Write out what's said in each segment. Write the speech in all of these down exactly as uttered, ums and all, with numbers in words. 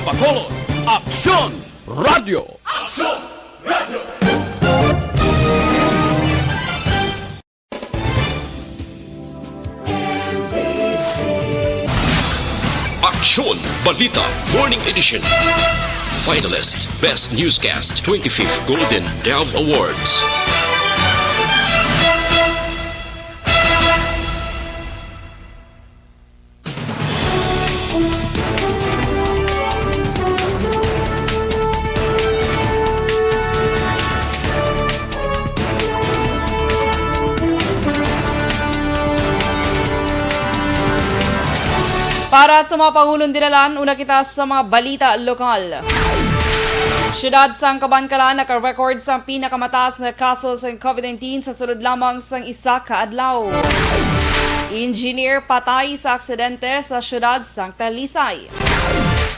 Bacolod, Aksyon Radyo. Aksyon Radyo. Aksyon Balita Morning Edition. Finalist Best Newscast twenty-fifth Golden Dove Awards. Para sa mga pahulong dinalan, una kita sa mga balita lokal. Siyudad sang Kabankalan naka-record sang pinakamataas nga kaso sang COVID nineteen sa sulod lamang sang isa ka adlaw. Engineer patay sa aksidente sa siyudad sang Talisay.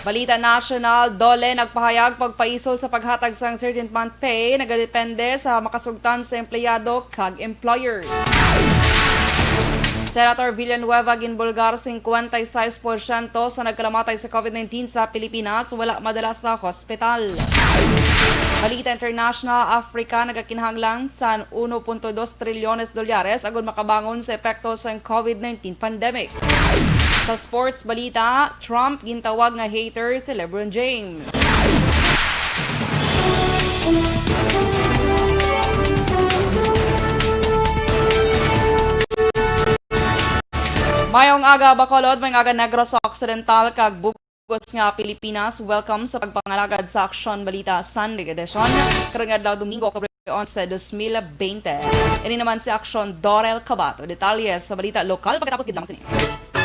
Balita nasyonal, DOLE nagpahayag pagpaisol sa paghatag sang thirteenth month pay nagadepende sa makasugtan sa empleyado kag employers. Senator Villanueva ginbulgar, singkwenta y seis porsyento sa nagkalamatay sa COVID nineteen sa Pilipinas wala madala sa hospital. Balita international, Africa nagakinahanglan sa uno punto dos trilyones dolyares agud makabangon sa epekto sang COVID nineteen pandemic. Sa sports balita, Trump gintawag nga hater si LeBron James. Mayong aga, Bacolod, mayong aga, Negros Occidental, kag bug-os nga Pilipinas. Welcome sa pagpangalagad sa Aksyon Balita Sunday Edition. Karong adlaw, Domingo, Oktubre onse, dos mil bente. Ini naman si Aksyon Dorel Cabato. Detalye sa balita lokal pagkatapos gid lamang sini.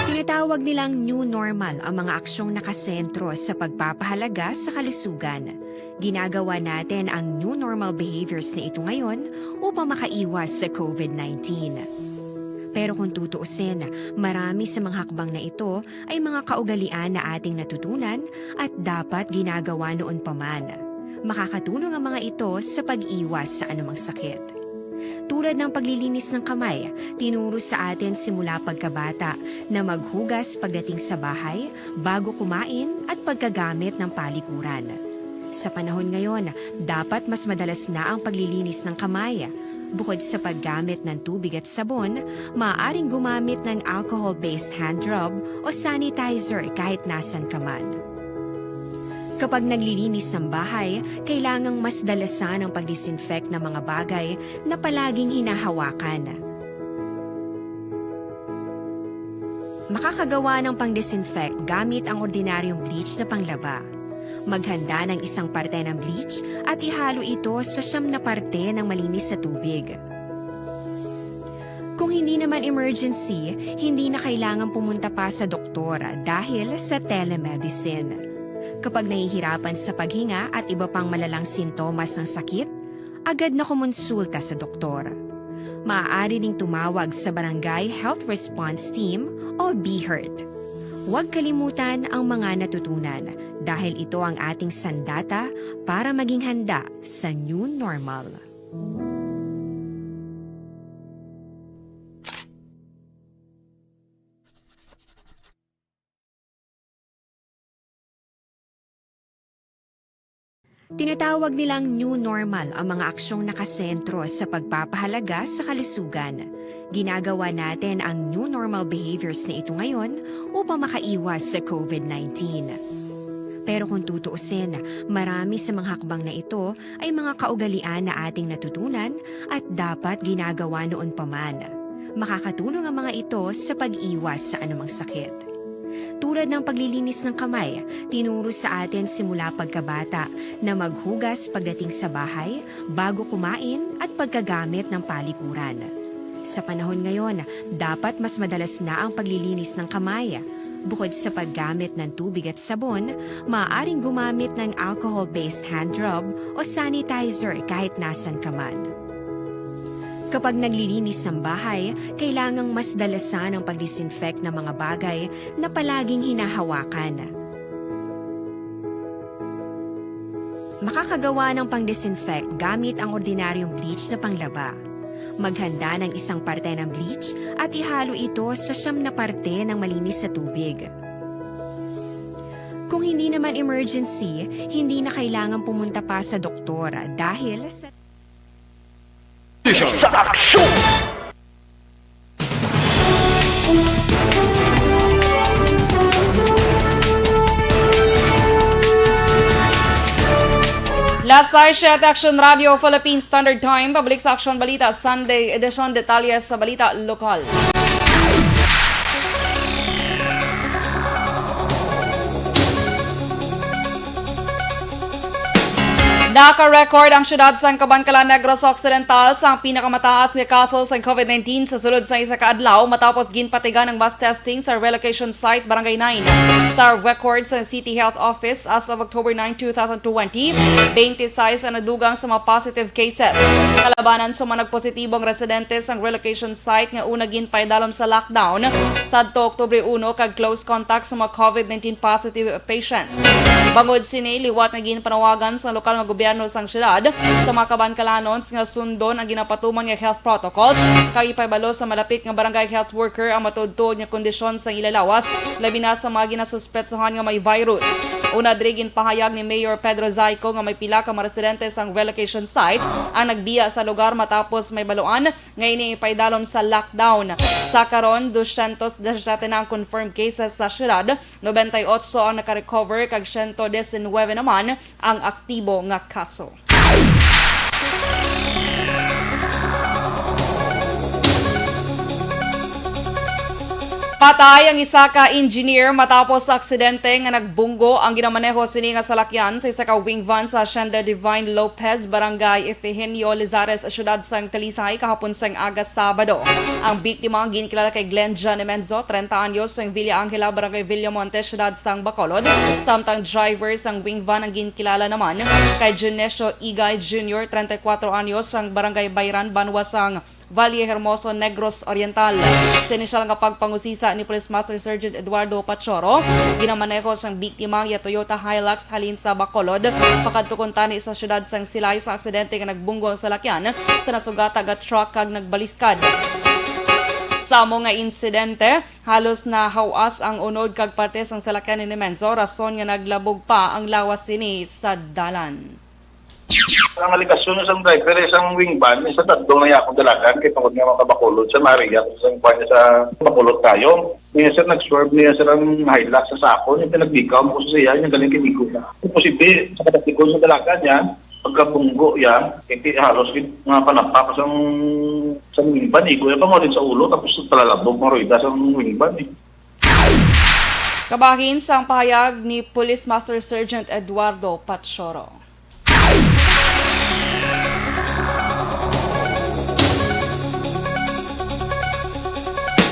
Tinatawag nilang new normal ang mga aksyong nakasentro sa pagpapahalaga sa kalusugan. Ginagawa natin ang new normal behaviors na ito ngayon upang makaiwas sa COVID nineteen. Pero kung tutuusin, marami sa mga hakbang na ito ay mga kaugalian na ating natutunan at dapat ginagawa noon pa man. Makakatulong ang mga ito sa pag-iwas sa anumang sakit. Tulad ng paglilinis ng kamay, tinuro sa atin simula pagkabata na maghugas pagdating sa bahay, bago kumain, at pagkagamit ng palikuran. Sa panahon ngayon, dapat mas madalas na ang paglilinis ng kamay. Bukod sa paggamit ng tubig at sabon, maaaring gumamit ng alcohol-based hand rub o sanitizer kahit nasan ka man. Kapag naglilinis ng bahay, kailangang mas dalasan ang pag-disinfect ng mga bagay na palaging hinahawakan. Makakagawa ng pang-disinfect gamit ang ordinaryong bleach na panglaba. Maghanda ng isang parte ng bleach at ihalo ito sa siyam na parte ng malinis na tubig. Kung hindi naman emergency, hindi na kailangan pumunta pa sa doktor dahil sa telemedicine. Kapag nahihirapan sa paghinga at iba pang malalang sintomas ng sakit, agad na kumonsulta sa doktor. Maaari ding tumawag sa Barangay Health Response Team o BHERT. Huwag kalimutan ang mga natutunan dahil ito ang ating sandata para maging handa sa new normal. Tinatawag nilang new normal ang mga aksyong nakasentro sa pagpapahalaga sa kalusugan. Ginagawa natin ang new normal behaviors na ito ngayon upang makaiwas sa COVID nineteen. Pero kung tutuusin, marami sa mga hakbang na ito ay mga kaugalian na ating natutunan at dapat ginagawa noon pa man. Makakatulong ang mga ito sa pag-iwas sa anumang sakit. Tulad ng paglilinis ng kamay, tinuro sa atin simula pagkabata na maghugas pagdating sa bahay, bago kumain, at pagkagamit ng palikuran. Sa panahon ngayon, dapat mas madalas na ang paglilinis ng kamay. Bukod sa paggamit ng tubig at sabon, maaaring gumamit ng alcohol-based hand rub o sanitizer kahit nasan ka man. Kapag naglilinis ng bahay, kailangang mas dalasan ang pag-disinfect ng mga bagay na palaging hinahawakan. Makakagawa ng pang-disinfect gamit ang ordinaryong bleach na panglaba. Maghanda ng isang parte ng bleach at ihalo ito sa siyam na parte ng malinis na tubig. Kung hindi naman emergency, hindi na kailangan pumunta pa sa doktor dahil sa Sa aksyon! Las sais siete, Action Radio Philippine Standard Time. Pabalik sa Aksyon Balita, Sunday edition. Detalye sa balita lokal. Naka-record ang siyudad sang Kabankalan, Negros Occidental sang pinakamataas nga kaso sang COVID nineteen sa sulod sa isa ka adlaw, matapos ginpatigan ang mass testing sa relocation site Barangay nine. Sa record sang City Health Office, as of October nine, two thousand twenty, twenty-six ang nadugang sa mga positive cases. Kalabanan sa mga nagpositibo ang residente sang relocation site nga una ginpaidalom sa lockdown sadto Oktubre uno kag close contact sa mga COVID nineteen positive patients. Bangod sini, liwat nga ginpanawagan sa lokal nga gobyerno sang siyudad sa mga Kabankalanons nga sundon ang ginapatuman nga health protocols kag ipahibalo sa malapit nga barangay health worker ang matuod-tuod nga kondisyon sang ila lawas, labi na sa mga ginasuspetsahan nga may virus. Una diri, ginpahayag ni Mayor Pedro Zaico nga may pila ka mga residente sang relocation site ang nagbiya sa lugar matapos mahibaluan nga ini ipaidalom sa lockdown. Sa karon, dosyentos disisiete na ang confirmed cases sa siyudad, nobenta y otso ang nakarecover kag siyento disinwebe naman ang aktibo nga kaso. Patay ang isa ka engineer matapos sa aksidente nga nagbunggo ang ginamaneho sini nga salakyan sa isa ka wing van sa Hacienda Divine Lopez, Barangay Efigenia Lizares, siyudad sang Talisay, kahapon sang aga Sabado. Ang biktima ang ginkilala kay Glenn John Emenzo, treinta anyos, sang Villa Angela, Barangay Villamonte, siyudad sang Bacolod, samtang driver sang wing van ang ginkilala naman kay Dionisio Igay Junior, treinta y cuatro anyos, sang Barangay Bayran, banwa sang Valle Hermoso, Negros Oriental. Sa inisyal nga pagpangusisa ni Police Master Sergeant Eduardo Pachoro, ginamaneho sang biktima ang Toyota Hilux halin sa Bacolod pakadto kuntani sa siyudad sang Silay sa aksidente nga nagbunggo ang salakyan sa nasugata nga truck kag nagbaliskad. Sa amo nga insidente, halos nahawas ang unod kag parte sang salakyan ni Emenzo, rason nga naglabog pa ang lawas sini sa dalan. Ang alikasyon sang driver, eh, sang wing van, eh, sa tadlong na akong dalagan, kay tungod nga makabakulod sa Maria, sa kuwan sa Bacolod kayo. Niya, sir, nag-swerve niya, sir, ang Hilux sa sako, yung pinagbikaw mo ko sa iya, yung galing kinigo na. Imposible, sa kataktikon sa dalagan niya, pagkabunggo yan, hindi halos gid nga panapak sang, sang wing van, eh. Kuya pa mo din sa ulo, tapos talalabog ang rueda sang wing van, eh. Kabahin sang pahayag ni Police Master Sergeant Eduardo Pachoro.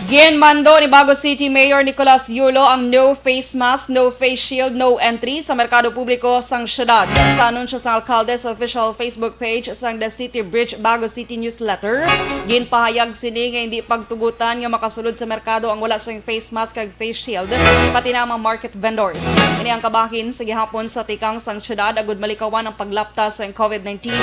Ginmando ni Bago City Mayor Nicolas Yulo ang no face mask, no face shield, no entry sa merkado publiko sang syudad. Sa anunsyo sang alkalde sa official Facebook page sang The City Bridge Bago City Newsletter, ginpahayag sini nga hindi pagtugutan nga makasulod sa merkado ang wala sing face mask kag face shield, pati na ang mga market vendors. Ini ang kabahin sa gihapon sa tikang sang syudad agud malikawan ang paglapta sang COVID nineteen.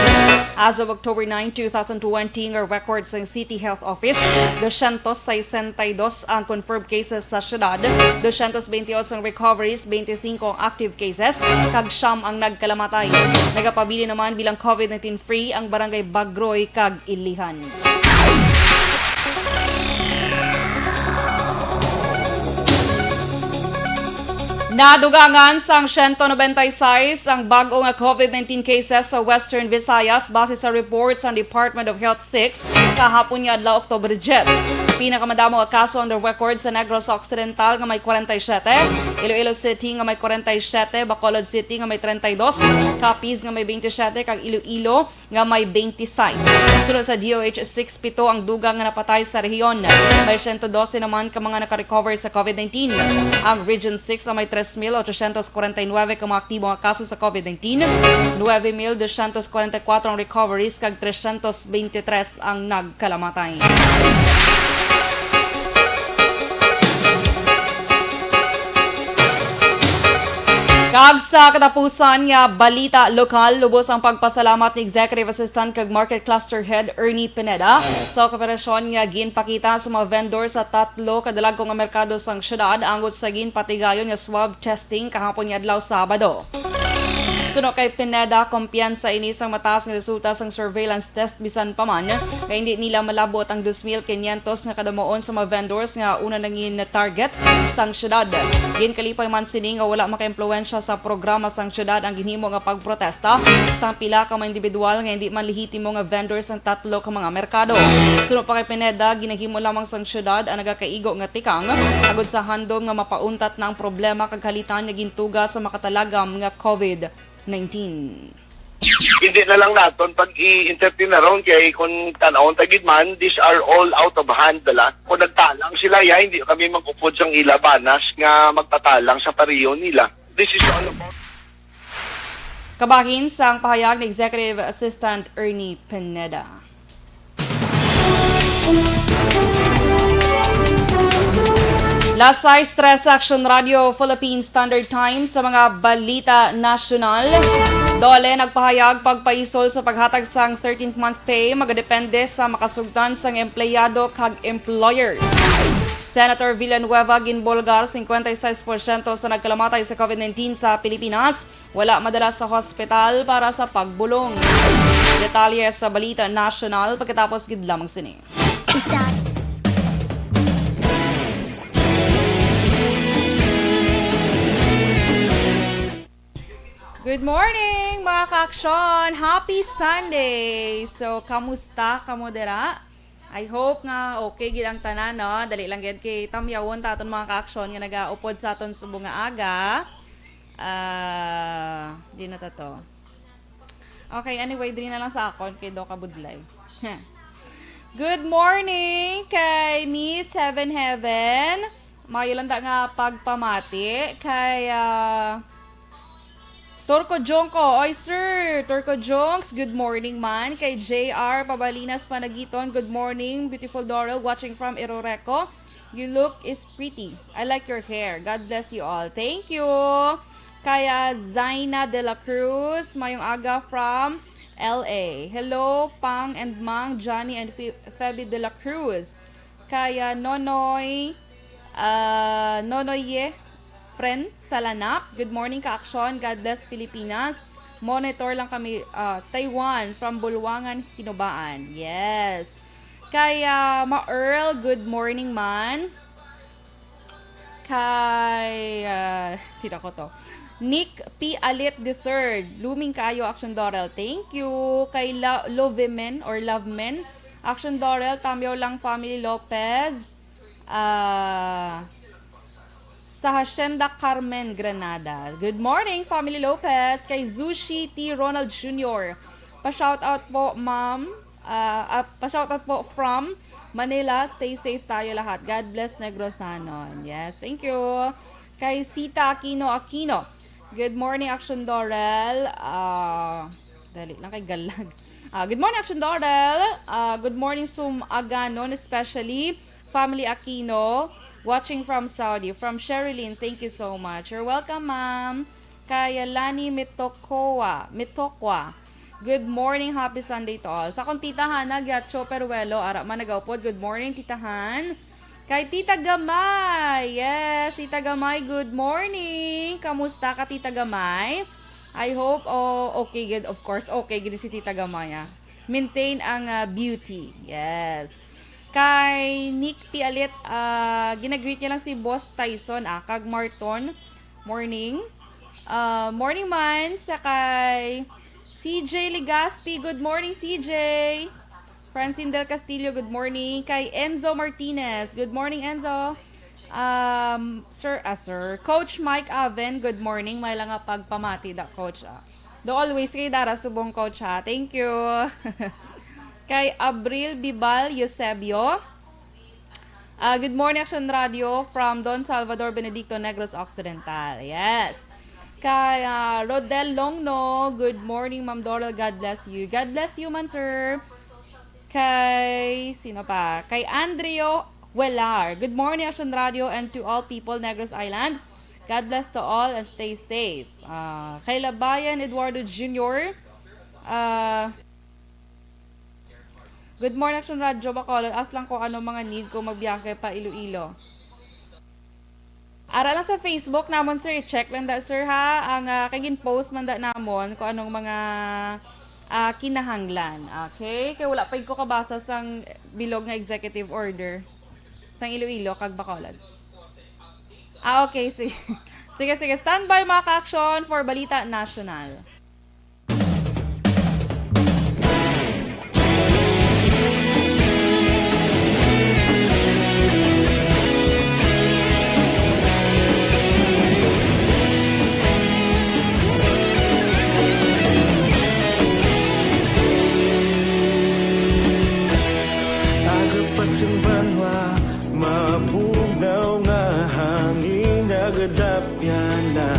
As of October nine, two thousand twenty, nga record sang City Health Office, dosyentos sesenta y dos ang confirmed cases sa syudad, dosyentos bentiocho ang recoveries, bente singko ang active cases, kag siyam ang nagkalamatay. Nagapabilin naman bilang COVID nineteen free ang Barangay Bagroy kag Ilihan. Nadugangan sang siyento nobenta y sais ang bag-o nga COVID nineteen cases sa Western Visayas, base sa report sang Department of Health six kahapon nga adlaw, Oktubre diyes. Pinakamadamo nga kaso on the record sa Negros Occidental nga may kwarenta y siyete, Iloilo City nga may kwarenta y siyete, Bacolod City nga may treinta y dos, Capiz nga may bentisiete, kag Iloilo nga may twenty-six. Sunod sa D O H six, pito ang dugang nga napatay sa rehiyon. May siyento dose naman ka mga nakarecover sa COVID nineteen. Ang Region six nga may tres mil ochocientos kwarenta y nuebe ka mga aktibo nga kaso sa COVID nineteen, nuebe mil doscientos kwarenta y kuwatro ang recoveries, kag trescientos veintitrés ang nagkalamatay. Kag sa katapusan nga balita lokal, lubos ang pagpasalamat ni Executive Assistant kag Market Cluster Head Ernie Pineda sa kooperasyon nga ginpakita sa mga vendor sa tatlo ka dalagko nga merkado sang syudad angot sa ginpatigayon nga swab testing kahapon nga adlaw, Sabado. Suno kay Pineda, kumpiyansa ini sang mataas nga resulta sang surveillance test, bisan pa man nga hindi nila malabot ang dos mil quinientos nga kadamuon sa mga vendors nga una nangin target sang syudad. Ginkalipay man sini nga wala makaimpluwensya sa programa sang syudad ang ginhimo nga pagprotesta sang pila ka mga individual nga hindi man lehitimo nga vendor sang tatlo ka mga merkado. Suno pa kay Pineda, ginahimo lamang sang syudad ang nagakaigo nga tikang agud sa handom nga mapauntat na ang problema kag halitan nga gintuga sa makatalagam nga covid nineteen. Hindi na lang naton pag i-entertain na ron kay kung tan-awon ta gid man, these are all out of hand na lang. Kung nagtalang sila, ya, hindi kami mag-upod sang ila banas nga magpatalang sa pareho nila. This is all about Kabahin sang pahayag ni Executive Assistant Ernie Pineda. Las sais tres, Action Radio Philippine Standard Time sa mga balita nasyonal. DOLE nagpahayag pagpaisol sa paghatag sang thirteenth month pay magadepende sa makasugtan sang empleyado kag employers. Senator Villanueva ginbolgar cincuenta y seis por ciento sa nagkalamatay sa covid nineteen sa Pilipinas wala madala sa hospital para sa pagbulong. Detalye sa balita nasyonal pagkatapos gid lamang sini. Isa. Good morning, mga ka-aksyon! Happy Sunday! So, kamusta kamo dira? I hope nga okay gid ang tanan, no? Dali lang gid kay tamyawon ta aton mga ka-aksyon nga nagaupod sa aton subong nga aga. Ah, di na ta to. Okay, anyway, diri na lang sa akon kay do kabudlay. Good morning kay Miss Heaven Heaven. Mayo lang da nga pagpamati kay, ah, Turco Jonko. Oy, sir, Turco Jonks, good morning man. Kay J R Pabalinas Panagiton, good morning, beautiful Doral, watching from Iroreco. You look is pretty. I like your hair. God bless you all. Thank you. Kaya Zaina de la Cruz, mayong aga from L A. Hello, Pang and Mang, Johnny and Fe-, Feby de la Cruz. Kaya Nonoy, ah, Nonoy Ye, friend, Salanap. Good morning, ka-aksyon. God bless Pilipinas. Monitor lang kami, ah, Taiwan, from Bulwangan, Hinobaan. Yes. Kay, ah, Ma Earl, good morning man. Kay, ah, tira ko to. Nick P. Alit the third, Luming Kayo, Action Doral. Thank you. Kay La-, Lovemen or Lovemen, Action Doral, Tamyaw Lang Family Lopez. Ah, sa Hacienda Carmen, Granada. Good morning, Family Lopez. Kay Zushi T. Ronald Junior. Pa-shoutout po, ma'am. Ah, ah, pa-shoutout po from Manila. Stay safe tayo lahat. God bless Negros Sanon. Yes, thank you. Kay Sita Aquino Aquino. Good morning, Action Doral. Ah, dali lang kay galag. Ah, good morning, Action Doral. Ah, good morning, Sum Aganon, especially Family Aquino, watching from Saudi. From Sherilyn, thank you so much. You're welcome, ma'am. Kay Lani Mitokowa, Mitokwa. Good morning, happy Sunday to all. Sa akon tita Hana, Giacho Peruelo, ara man nagaupod. Good morning, Tita Han. Kay Tita Gamay. Yes, Tita Gamay, good morning. Kamusta ka, Tita Gamay? I hope, oh, okay gid. Of course, okay gid si Tita Gamay, ah. Maintain ang, ah, beauty. Yes. Kay Nick Pialit, ah, ginagreet niya lang si Boss Tyson, ah, kag Marton. Morning. Ah, morning man sa kay C J Legaspi. Good morning, C J. Francine Del Castillo, good morning. Kay Enzo Martinez, good morning, Enzo. Um, Sir, ah, Sir. Coach Mike Aven, good morning. May lang nga pagpamati da, Coach, ah. Do always kay dara subong, Coach, ha. Thank you. Kay Abril Bibal Eusebio. Ah, good morning, Action Radio, from Don Salvador Benedicto, Negros Occidental. Yes. Kay, ah, Rodel Longno, good morning, Ma'am Doral. God bless you. God bless you man, sir. Kay, sino pa? Kay Andrio Huelar. Good morning, Action Radio, and to all people, Negros Island. God bless to all and stay safe. Ah, kay Labayan Eduardo Junior, ah, good morning, Action Radio Bacolod. Ask lang ko ano mga need ko magbiyahe pa Iloilo. Ara lang sa Facebook namon, sir. I-check lang da, sir, ha. Ang, ah, kay gin-post man da namon kung anong mga, ah, kinahanglan. Okay? Kay wala pa ko kabasa sang bilog nga executive order sang Iloilo kag Bacolod. Ah, okay. Sige. Sige, sige. Standby, mga ka-action, for Balita National. Agapas ang banwa, mabugnaw nga hangin nagadapyan na.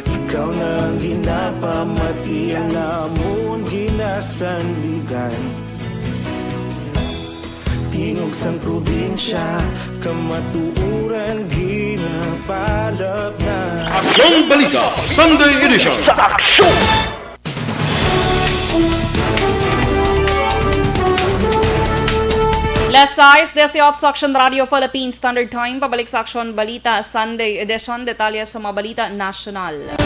Ikaw na ang ginapamati, ang amon ginasandigan. Tingog sang probinsya, kamatuoran ginapalab na. Aksyon Balita, Sunday Edition. Sa aksyon! Las sais dieciocho sa Action Radio Philippine Standard Time. Pabalik sa Action Balita Sunday Edition. Detalye sa mga balita nasyonal.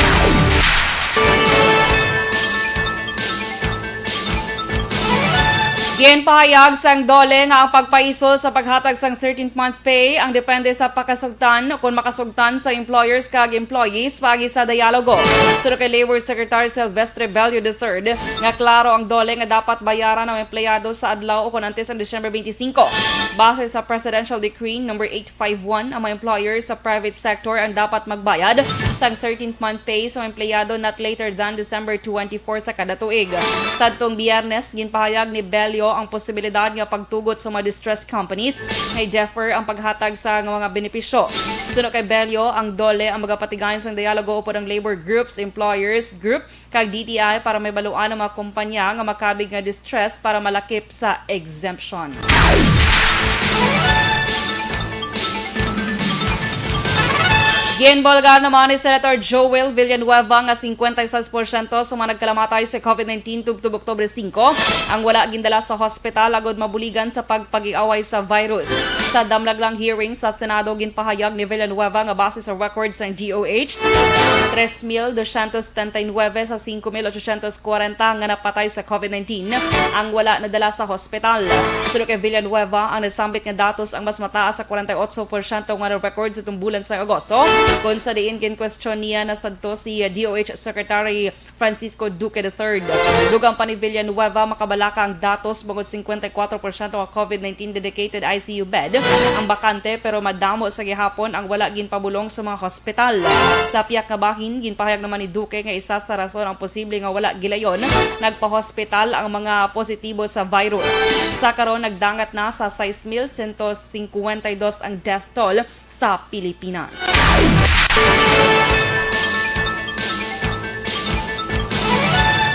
Ginpahayag sang DOLE nga ang pagpaisol sa paghatag sang thirteenth month pay ang depende sa pakasugtan o kon makasugtan sa employers kag employees paagi sa dialogo. Suno kay Labor Secretary Silvestre Bello the third nga klaro ang DOLE nga dapat bayaran ang empleyado sa adlaw o kon antes ang December twenty-five. Base sa Presidential Decree number eight five one, ang mga employers sa private sector ang dapat magbayad sang thirteenth month pay sa mga empleyado not later than December twenty-four sa kada tuig. Sadtong Biyernes, ginpahayag ni Bello ang posibilidad nga pagtugot sa mga distressed companies nga i-defer ang paghatag sa nga mga benepisyo. Suno kay Bello, ang DOLE ang magapatigayon sang dialogo upod ang labor groups, employers group, kag D T I para mahibaluan ang mga kumpanya nga makabig nga distress para malakip sa exemption. Ginbulgar naman ni Senator Joel Villanueva nga singkwenta y seis porsyento sa mga nagkalamatay sa COVID nineteen tubtob Oktubre singko ang wala gindala sa hospital agod mabuligan sa pagpagiaway sa virus. Sa damlag lang hearing sa Senado, ginpahayag ni Villanueva nga base sa record sang D O H, tres mil doscientos setenta y nueve sa cinco mil ochocientos cuarenta nga napatay sa COVID nineteen ang wala nadala sa hospital. Suno kay Villanueva, ang nasambit nga datos ang mas mataas sa forty-eight porsyento nga na-record sa tumbulan sa Agosto, kung sa diin ginkwestiyon niya na sadto si D O H Secretary Francisco Duque the third. Dugang pa ni Villanueva, makabalaka ang datos bangod fifty-four percent nga COVID nineteen dedicated I C U bed ang bakante, pero madamo sa gihapon ang wala ginpabulong sa mga hospital. Sa piyak nga bahin, ginpahayag naman ni Duque nga isa sa rason ang posible nga wala gilayon nagpa-hospital ang mga positibo sa virus. Sa karon, nagdangat na sa sais mil sento singkwenta y dos ang death toll sa Pilipinas.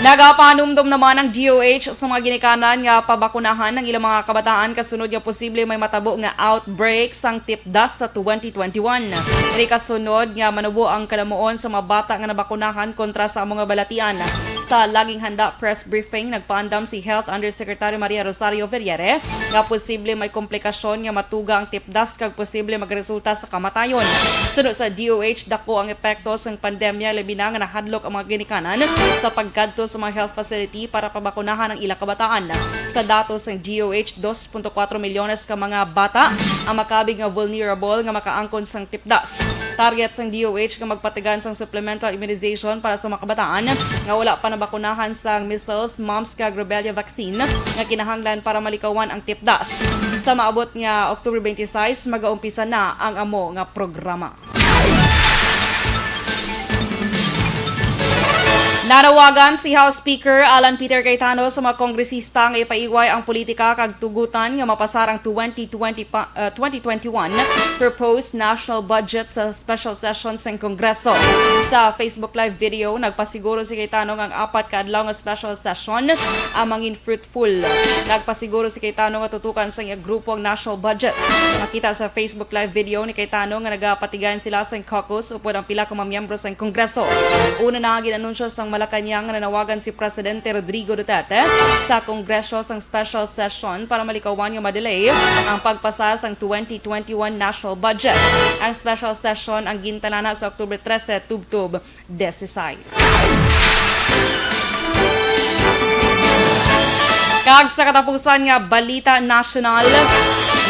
Nagapahanumdom naman ang D O H sa mga ginikanan nga pabakunahan ang ilang mga kabataan kasunod nga posible may matabo nga outbreak sang tipdas sa twenty twenty-one. Ini kasunod nga manubo ang kalamuon sa mga bata nga nabakunahan kontra sa amo nga balatian. Sa Laging Handa press briefing, nagpaandam si Health Undersecretary Maria Rosario Ferriere nga posible may komplikasyon nga matuga ang tipdas kag posible magresulta sa kamatayon. Suno sa D O H, dako ang epekto sang pandemya, labi na nga nahadlok ang mga ginikanan sa pagkadto sa mga health facility para pabakunahan ang ila kabataan. Sa datos sang D O H, dos punto kuwatro milyones ka mga bata ang makabig nga vulnerable nga makaangkon sang tipdas. Target sang D O H nga magpatigayon sang supplemental immunization para sa mga kabataan nga wala pa nabakunahan sang measles, mumps, kag rubella vaccine nga kinahanglan para malikawan ang tipdas. Sa maabot nga October twenty-six, magaumpisa na ang amo nga programa. Nanawagan si House Speaker Alan Peter Cayetano sa mga kongresista nga ipaiway ang politika kag tugutan nga mapasar ang twenty twenty pa, ah, twenty twenty-one proposed national budget sa special session sang Kongreso. Sa Facebook Live video, nagpasiguro si Cayetano nga ang apat ka adlaw nga special session ang mangin fruitful. Nagpasiguro si Cayetano nga tutukan sa iya grupo ang national budget. Makita sa Facebook Live video ni Cayetano nga nagapatigayan sila sang caucus upod ang pila ka mga miyembro sang Kongreso. Una na ang gin-anunsyo sang Malacañang nga nanawagan si Presidente Rodrigo Duterte sa Kongreso sang special session para malikawan nga ma-delay ang pagpasar sang twenty twenty-one national budget. Ang special session ang gintalana sa October trese tubtob disisais. Kag sa katapusan nga balita nasyonal,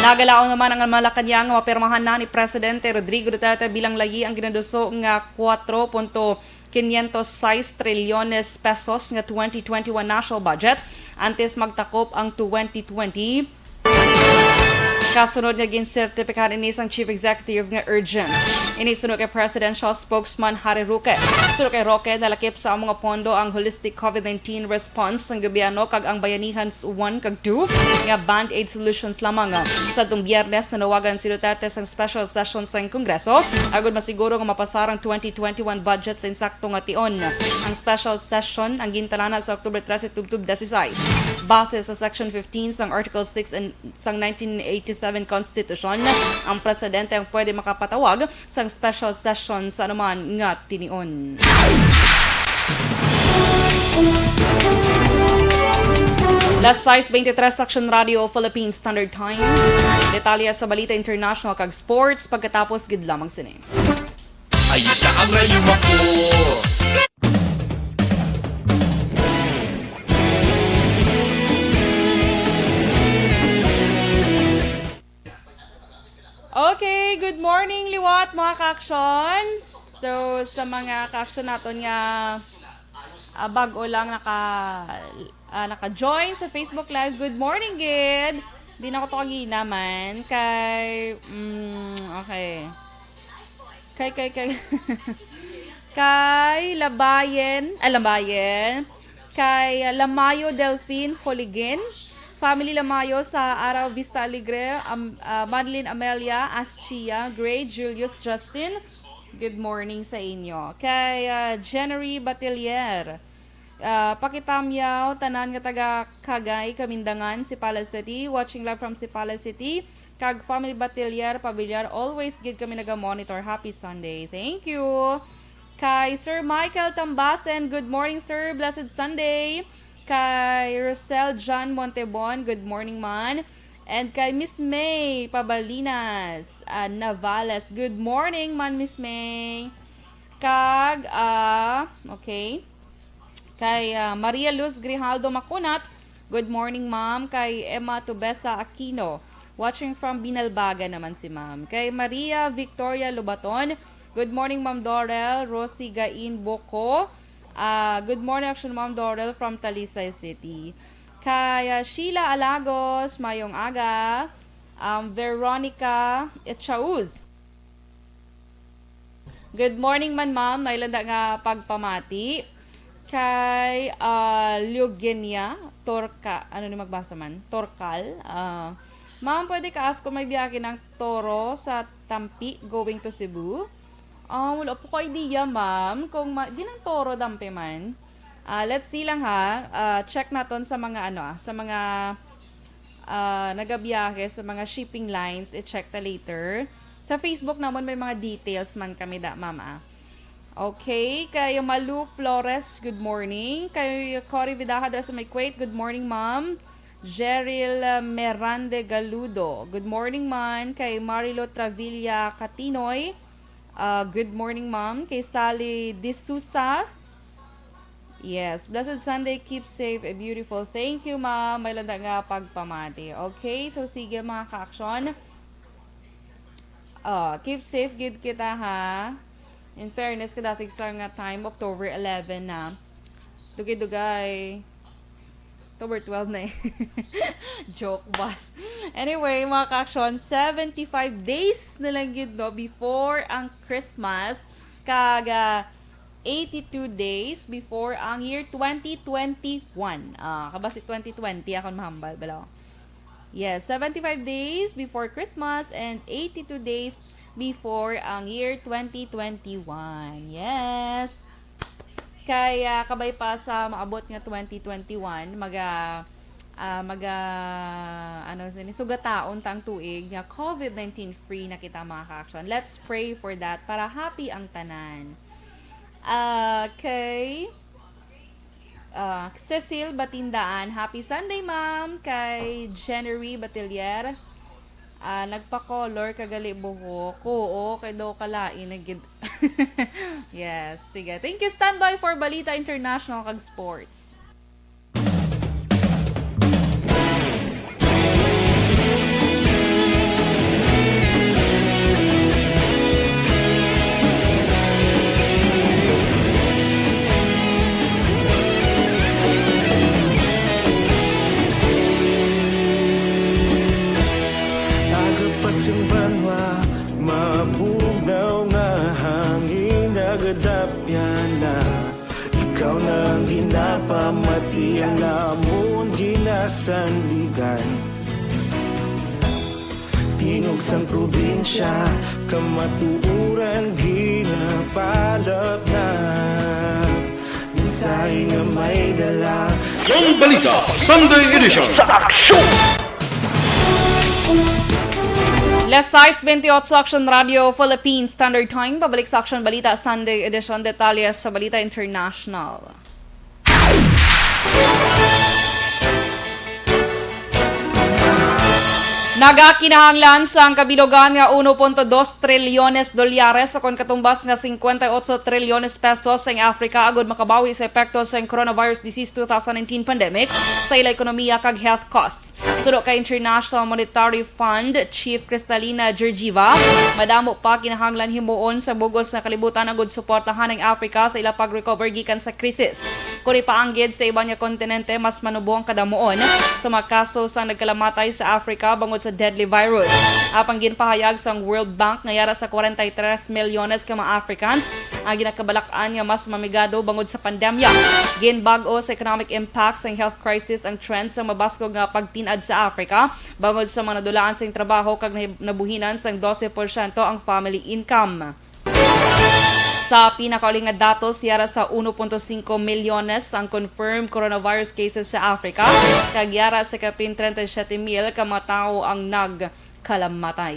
nagalaom naman ang Malacañang nga mapirmahan na ni Presidente Rodrigo Duterte bilang layi ang ginaduso nga kuwatro punto kinyentos sais trilyones pesos nga twenty twenty-one national budget antes magtakop ang twenty twenty. Kasunod nga ginsertipikahan ini sang Chief Executive nga urgent. Ini suno kay Presidential Spokesman Harry Roque. Suno kay Roque, nalakip sa amo nga pondo ang holistic COVID nineteen response sang gobyerno kag ang Bayanihan one kag two nga band-aid solutions lamang. Sa atong Biyernes, nanawagan si Duterte sang special session sang Kongreso agud masiguro nga mapasar ang twenty twenty-one budget sa insakto nga tion. Ang special session ang gintalana sa October trese tubtob disisais. Base sa Section fifteen sang Article six and sang nineteen eighty-seven Constitution, ang presidente ang pwede makapatawag sang special session sa anuman nga tinion. Las sais veintitrés, Action Radio Philippine Standard Time. Detalye sa balita international kag sports pagkatapos gid lamang sini. Ayos na ang rayuma ko. Okay, good morning liwat, mga ka-action. So, sa mga ka-action naton nga, ah, bag-o lang naka, ah, naka-join sa Facebook Live, good morning gid. Di na ko to kagina man kay, mm, okay. Kay, kay, kay, kay Labayen, ah, Labayen, kay, ah, Lamayo Delfin Holigin, family Lamayo sa Araw Vista Alegre, am-, ah, Madeline Amelia Aschia, Gray Julius Justin, good morning sa inyo. Kay, ah, Jennery Batilier, ah, Pakitamyaw, tanan nga taga Kagay, Kamindangan, Sipala City, watching live from Sipala City, kag family Batilier, Pabiliar, always gid kami naga-monitor. Happy Sunday. Thank you. Kay Sir Michael Tambasen, good morning, sir. Blessed Sunday. Kay Rosel John Montebon, good morning, man. And kay Miss May Pabalinas, ah, Navales, good morning, man, Miss May. Kag, ah, okay. Kay, ah, Maria Luz Grijaldo Macunat, good morning, ma'am. Kay Emma Tubesa Aquino, watching from Binalbagan naman si ma'am. Kay Maria Victoria Lobaton, good morning, Ma'am Dorel. Rosie Gain Boko, ah, good morning, Action Ma'am Dorel from Talisay City. Kay, ah, Sheila Alagos, mayong aga. Um, Veronica Echauz, good morning man, ma'am. May landa nga pagpamati kay, ah, Leogenia Torca-, ano ni magbasa man? Torcal. Ah, ma'am, pwede ka ask kung may biyahe ng Toro sa Tampi going to Cebu? Ah, wala po ko idea, ma'am. Kung ma-, di ng Toro, Tampi man. Ah, let's see lang, ha. Ah, check naton sa mga, ano, ah, sa mga, ah, nagabiyahe sa mga shipping lines. I-check ta later. Sa Facebook namon may mga details man kami da, ma'am, ah. Okay, kay Malu Flores, good morning. Kay Cory Vidaja dira sa may Kuwait, good morning, ma'am. Jeril, ah, Mirande Galudo, good morning, man. Kay Marilo Travilla Catinoy, ah, good morning, ma'am. Kay Sally D'Souza, yes, blessed Sunday, keep safe and beautiful. Thank you, ma'am. May landa nga pagpamati. Okay, so sige, mga ka-action. Ah, keep safe gid kita, ha. In fairness, kadasig sa nga time, October eleven na. Dugay-dugay. October twelve na eh. Joke, boss. Anyway, mga ka-action, seventy-five days na lang gid, no, before ang Christmas. Kag, ah, eighty-two days before ang year twenty twenty-one. Ah, kabasi twenty twenty akon mahambal, bala. Yes, seventy-five days before Christmas and eighty-two days before ang year twenty twenty-one. Yes. Kay, ah, kabay pa sa maabot nga twenty twenty-one, maga, ah, maga, ano sini, sugataon ta ang tuig nga covid nineteen free na kita, mga ka-action. Let's pray for that para happy ang tanan. Okay. Ah, Cecil Batindaan, happy Sunday, ma'am. Kay Jennery Batilier, ah, nagpa-color ka gali buhok. Oo, kay daw kalain na gid. Yes, sige. Thank you. Standby for Balita International kag Sports. Aga pa sing banwa, mabugnaw nga hangin, nagadapyan na. Ikaw na ang ginapamati, ang amon ginasandigan. Tingog sang probinsya, kamatuoran ginapalap na. Mensahe nga may dala. Ang Balita Sunday Edition. Sa aksyon! Las sais bentiocho, Action Radio Philippine Standard Time. Pabalik sa Action Balita Sunday Edition. Detalye sa Balita International. Nagakinahanglan sang kabilugan nga uno punto dos trilyones dolyares, o kon katumbas nga cincuenta y ocho trilyones pesos, ang Africa agud makabawi sa epekto sang coronavirus disease two thousand nineteen pandemic sa ila ekonomiya kag health costs. Suno kay International Monetary Fund Chief Kristalina Georgieva, madamo pa kinahanglan himuon sa bug-os nga kalibutan agud suportahan ang Africa sa ila pag-recover gikan sa krisis. Kon ipaanggid sa iban nga kontinente, mas manubo ang kadamuon sa mga kaso sang nagkalamatay sa Africa bangod sa deadly virus. Apang ginpahayag sang World Bank nga yara sa kwarenta y tres milyones ka mga Africans ang ginababalak-an nga mas mamigado bangod sa pandemya. Ginbag-o sa economic impact sang health crisis ang trend sang mabaskog nga pagtin-ad sa Africa bangod sa mga nadulaan sing trabaho kag nahib-, nabuhinan sang dose porsyento ang family income. Sa pinakauli nga datos, yara sa uno punto singko milyones ang confirmed coronavirus cases sa Africa, kag yara sa kapin treinta y siete mil ka mga tawo ang nagkalamatay.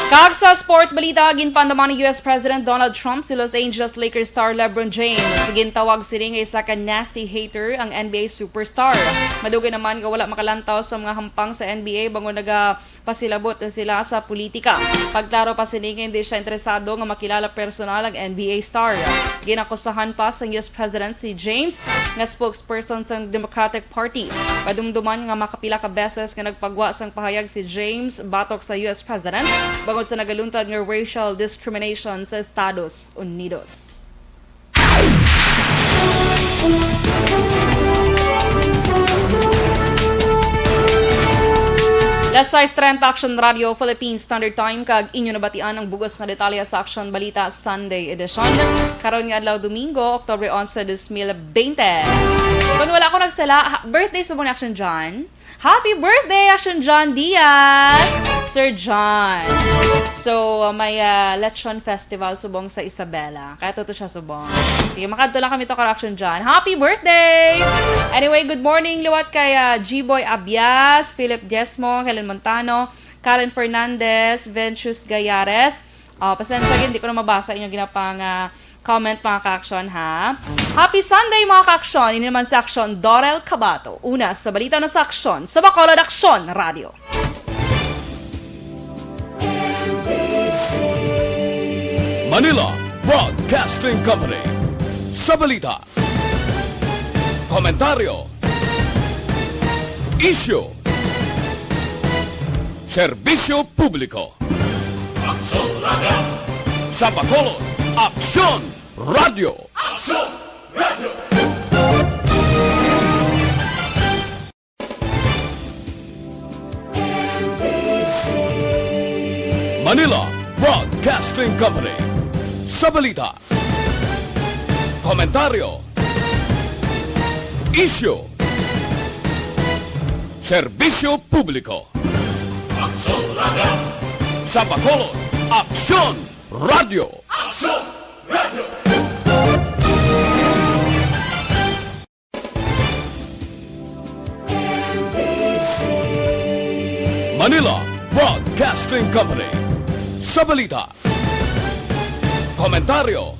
Kag sa sports balita, ginpaandaman ni U S President Donald Trump si Los Angeles Lakers star LeBron James. Gintawag sini nga isa ka nasty hater ang N B A superstar. Madugay naman nga wala makalantaw sa mga hampang sa N B A bangod nagapasilabot na sila sa politika. Pagklaro pa sini nga hindi siya interesado nga makilala personal ang N B A star. Ginakusahan pa sang U S President si James nga spokesperson sang Democratic Party. Padumduman nga makapila ka beses nga nagpagwa sang pahayag si James batok sa U S President bangod sa nagaluntad nga racial discrimination sa Estados Unidos. Las sais treinta, Action Radio Philippine Standard Time, kag inyo nabatian ang bug-os nga detalye sa Action Balita Sunday Edition. Karon nga adlaw, Domingo, Oktubre onse, dos mil bente. Kung wala ko nagsala, ha-, birthday subong ni Action John. Happy birthday, Action John Diaz! Sir John. So, uh, may, uh, Lechon Festival subong sa Isabela. Kaya tuto siya subong. Sige, makadto lang kami to, Action John. Happy birthday! Anyway, good morning liwat kay, uh, G-Boy Abias, Philip Diezmo, Helen Montano, Karen Fernandez, Vencius Gayares. Oh, pasensya, hindi ko na mabasa inyong ginapang, ah, comment, mga ka-action, ha? Happy Sunday, mga ka-action! Ini naman si Action Dorel Cabato. Una sa balita na sa Action, sa Bacolod Action Radio. Manila Broadcasting Company. Sa balita, komentaryo, isyu, serbisyo publiko. Aksyon Radio. Sa Bacolod, Aksyon Radio. Aksyon Radio. Manila Broadcasting Company. Sa balita, komentaryo, isyu, serbisyo publiko. Aksyon Radio. Sa Bacolod, Aksyon Radio. Aksyon Radio. Manila Broadcasting Company. Sa balita, komentaryo,